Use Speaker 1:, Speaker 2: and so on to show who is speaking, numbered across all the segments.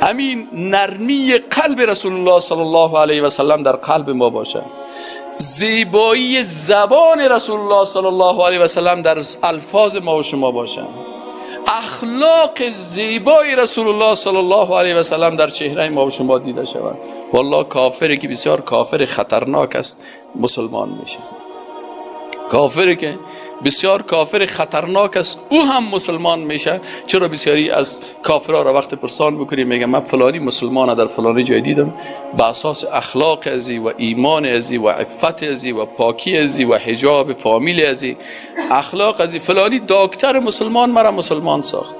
Speaker 1: همین نرمی قلب رسول الله صلی الله علیه و سلم در قلب ما باشه، زیبایی زبان رسول الله صلی الله علیه و سلم در الفاظ ما و شما باشه، اخلاق زیبای رسول الله صلی الله علیه و سلم در چهره ما و شما دیده شود. والله کافری که بسیار کافر خطرناک است مسلمان میشه، کافری که بسیار کافر خطرناک است او هم مسلمان میشه. چرا بسیاری از کافرها را وقت پرسان بکنی میگه من فلانی مسلمان در فلانی جای دیدم، به اساس اخلاق ازی و ایمان ازی و عفت ازی و پاکی ازی و حجاب فامیل ازی اخلاق ازی، فلانی دکتر مسلمان مرا مسلمان ساخت.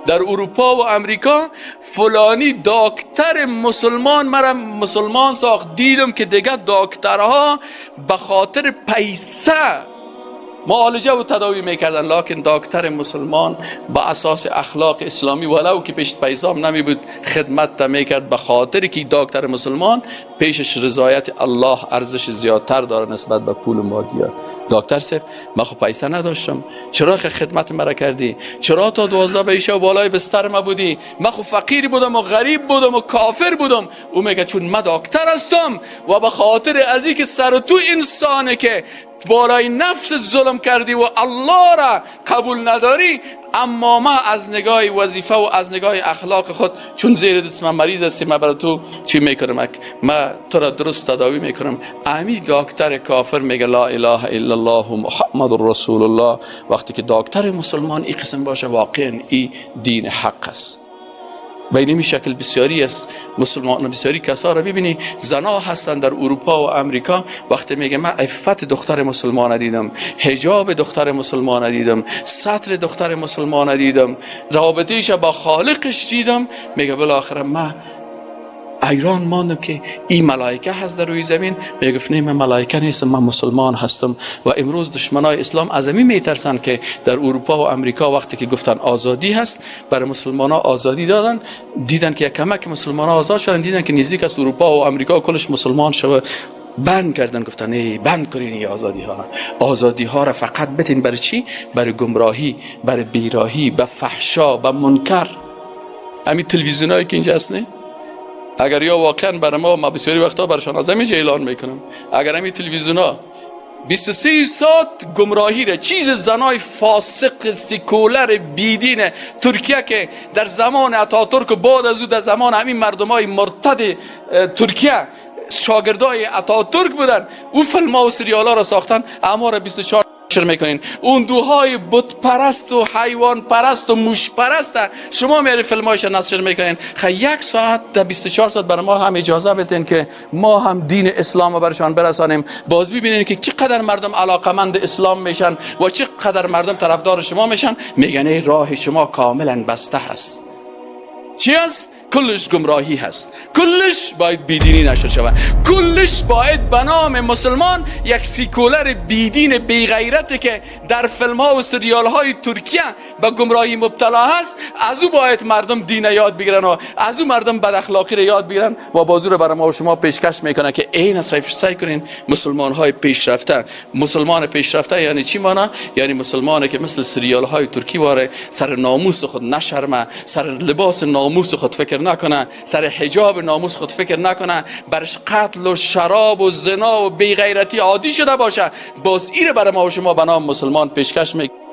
Speaker 1: در اروپا و امریکا فلانی دکتر مسلمان مرا مسلمان ساخت. دیدم که دیگه دکترها به خاطر پیسه معالجه و تداوی میکردن، لکن دکتر مسلمان با اساس اخلاق اسلامی ولو که پیش پیسام نمی بود خدمت میکرد، به خاطر که دکتر مسلمان پیشش رضایت الله ارزش زیادتر داره نسبت به پول و مادیات. دکتر صاحب من خب پیسه نداشتم، چرا خدمت مرا کردی؟ چرا تا 12 به شب بالای بستر ما بودی؟ من خب فقیر بودم و غریب بودم و کافر بودم. او میگه چون من دکتر هستم و به خاطر از اینکه سر تو انسانه که بالای نفس ظلم کردی و الله را قبول نداری، اما ما از نگاه وظیفه و از نگاه اخلاق خود چون زیر دست من مریض هستی، من برای تو چی میکنم؟ من تو را درست تداوی میکنم. امی دکتر کافر میگه لا اله الا الله محمد رسول الله. وقتی که دکتر مسلمان این قسم باشه، واقعا این دین حق است. به این شکل بسیاری از مسلمان، بسیاری کسا را ببینی زنا هستند در اروپا و امریکا، وقتی میگه من عفت دختر مسلمان دیدم، حجاب دختر مسلمان دیدم، ستر دختر مسلمان دیدم، رابطه‌اش با خالقش دیدم، میگه بالاخره من ایران ماندم که این ملائکه هست در روی زمین. میگه نه من ملائکه نیستم، من مسلمان هستم. و امروز دشمنای اسلام از این میترسن که در اروپا و امریکا وقتی که گفتن آزادی هست، برای مسلمان ها آزادی دادن، دیدن که کمک مسلمان ها آزاد شدن، دیدن که نزدیک از اروپا و امریکا کلش مسلمان شده، بند کردن، گفتن ای بند کنین این آزادی ها را. آزادی ها را فقط بتین برای چی؟ برای گمراهی، برای بیراهی، به فحشا، به منکر. همین تلویزیونایی که اینجا هست نه، اگر یا واقعا برای ما بسیاری وقتا برشان از همینجا اعلان میکنم، اگر همین تلویزیون ها 23 ساعت گمراهی را، چیز زنای فاسق سیکولر بیدین ترکیه که در زمان اتاتورک و بعد از او در زمان همین مردم های مرتد ترکیه شاگردای اتاتورک بودن، او فیلم ها و سریال ها را ساختن، اما را 24 میکنین. اون دوهای بت پرست و حیوان پرست و موش پرست شما میری فیلمایش نشر میکنین. خی یک ساعت در 24 ساعت برای ما هم اجازه بدین که ما هم دین اسلام رو برشان برسانیم. باز ببینین که چقدر مردم علاقمند اسلام میشن و چقدر مردم طرفدار شما میشن. میگن راه شما کاملا بسته هست. چی است؟ کلش گمراهی هست، کلش باید بیدینی نشر شود، کلش باید به نام مسلمان یک سیکولر بیدین بیغیرت که در فیلم ها و سریال های ترکیه به گمراهی مبتلا هست، از او باید مردم دین یاد بگیرن و از او مردم بد اخلاقی رو یاد بگیرن و بازو رو برای ما و شما پیشکش میکنه که عین سعی کنین مسلمان های پیشرفته. مسلمان پیشرفته یعنی چی مانا؟ یعنی مسلمانی که مثل سریال های ترکی واره سر ناموس خود نشرمه، سر لباس ناموس خود فکر نکنه، سر حجاب ناموس خود فکر نکنه، برش قتل و شراب و زنا و بیغیرتی عادی شده باشه، باز ایره برای ما و شما به نام مسلمان پیشکش میکنه.